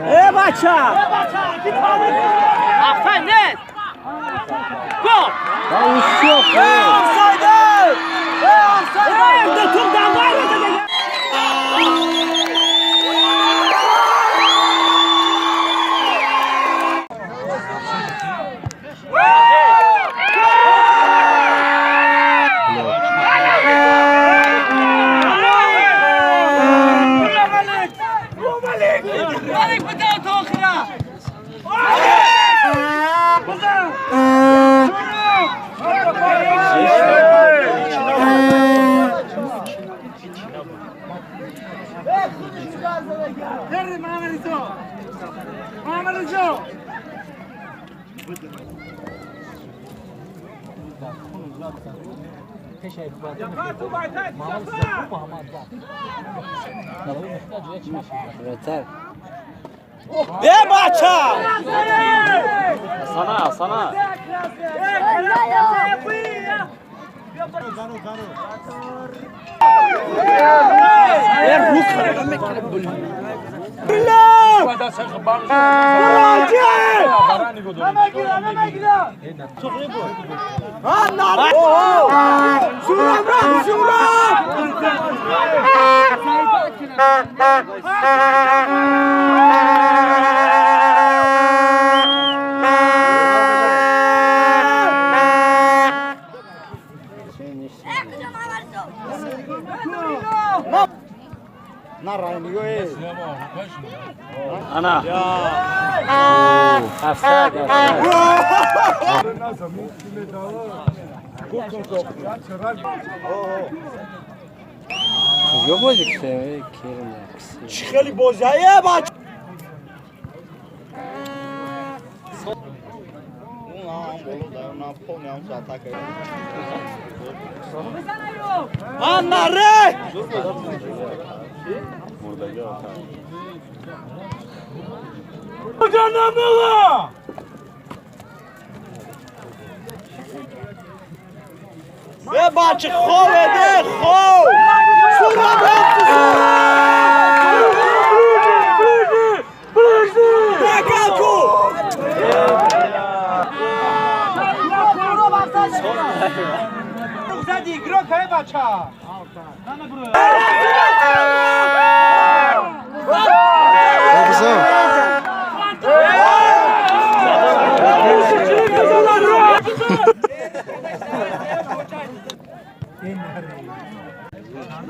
Э бача! Афанет! Гол! Офсайд! Офсайд! Ту давай! Э бача! Sana, sana. Ana. Хеле бозия бача! Анаре! Э бача, хов эде, хов! Сурат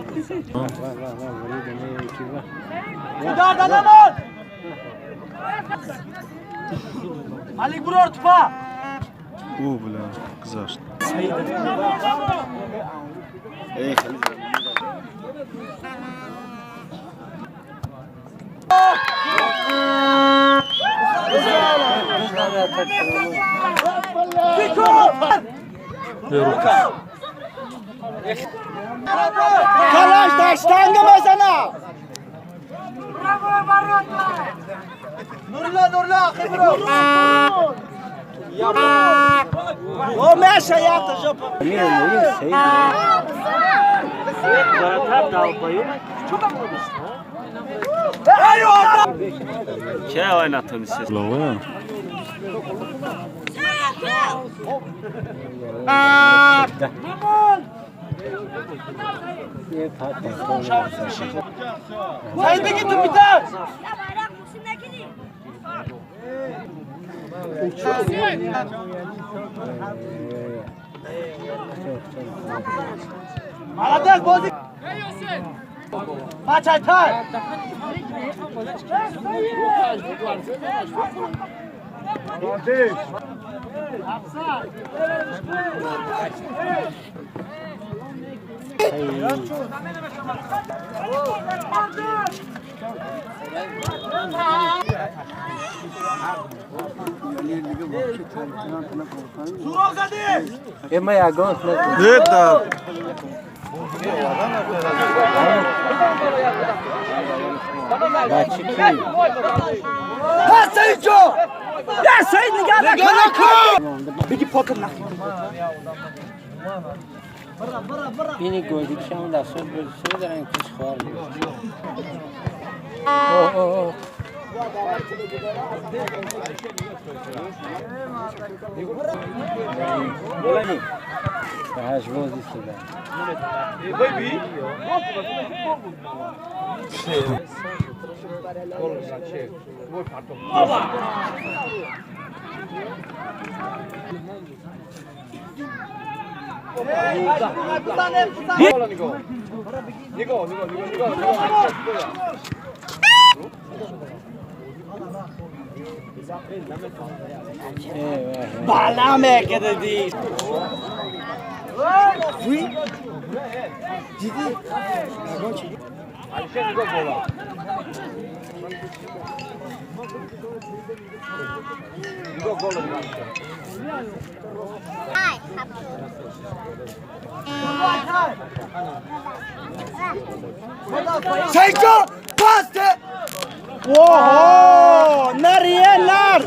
Ближний! Alik buror tupa! О, бля, гузашт. Калаш дар штанга мезана! Нурла, Нурла, хибро! О, Меша, я-то жопа! Чай oynatın siz. Саид, беги ту бита! Молодец, бози! Бачай, тай! Это. اینی گودی که همون دسته بزرگ دارن کش خوار میشه. اوه اوه. بهش بازی شده. بالا میکردی. سیجا پاسته. اوه نریه نر.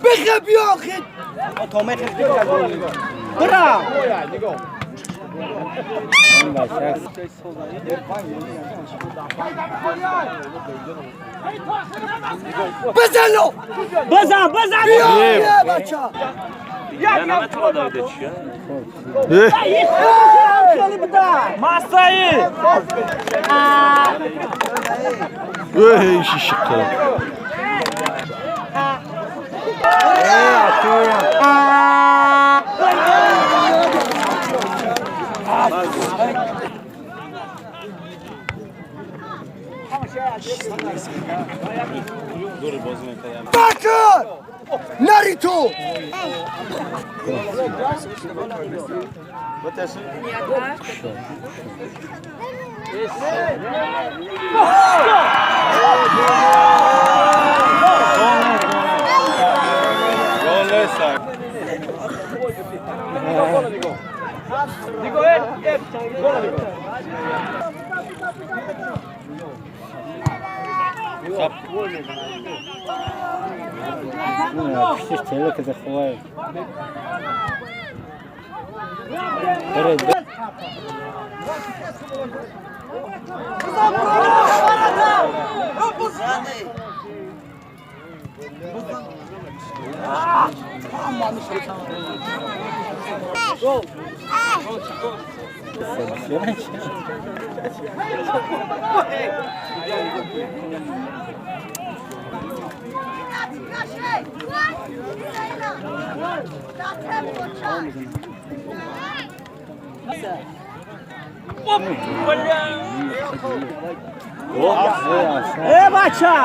بخه بیا خد. برا. بزن بزن بزن. بیا بچه. Ya ne metro da چیه؟ ماسایی. ای شیشه. بکر نری تو. پشتش تله که خواه. بره. ای بچه.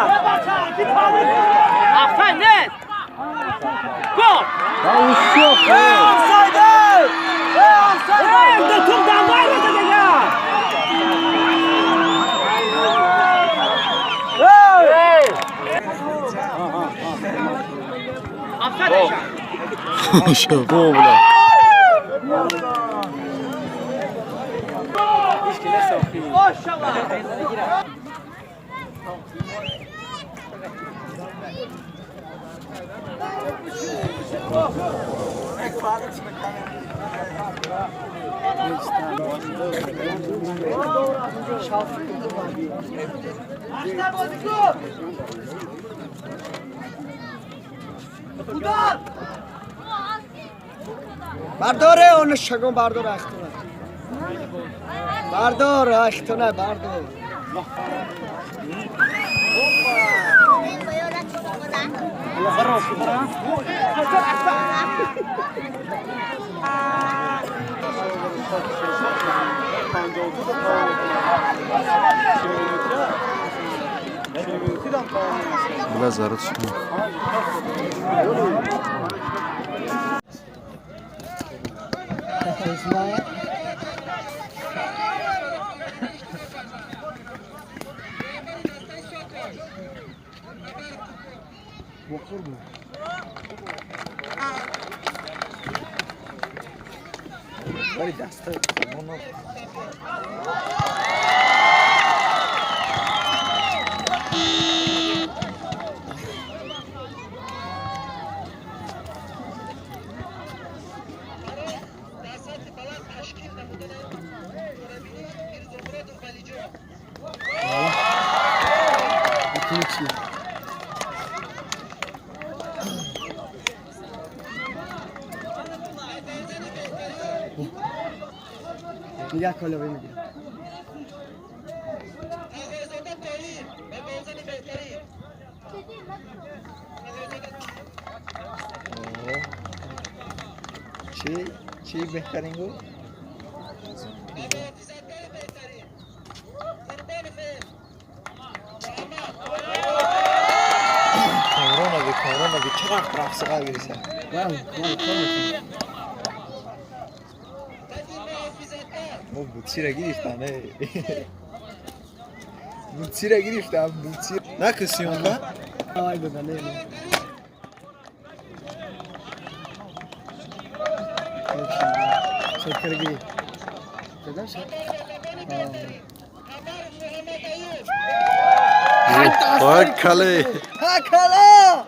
О, бля. برداره اون شگون بردار اختونه بردار اختونه بردار. Бля, зараз. ولی دست نگه کالا میگیرم. چی چی بهترین گل؟ کامران ابی چقدر رقص قوی. ما بوتسی را گرفتم، بوتسی را گرفتم، بوتسی نکسی اون. آی ببنه شکرگی هکله هکله.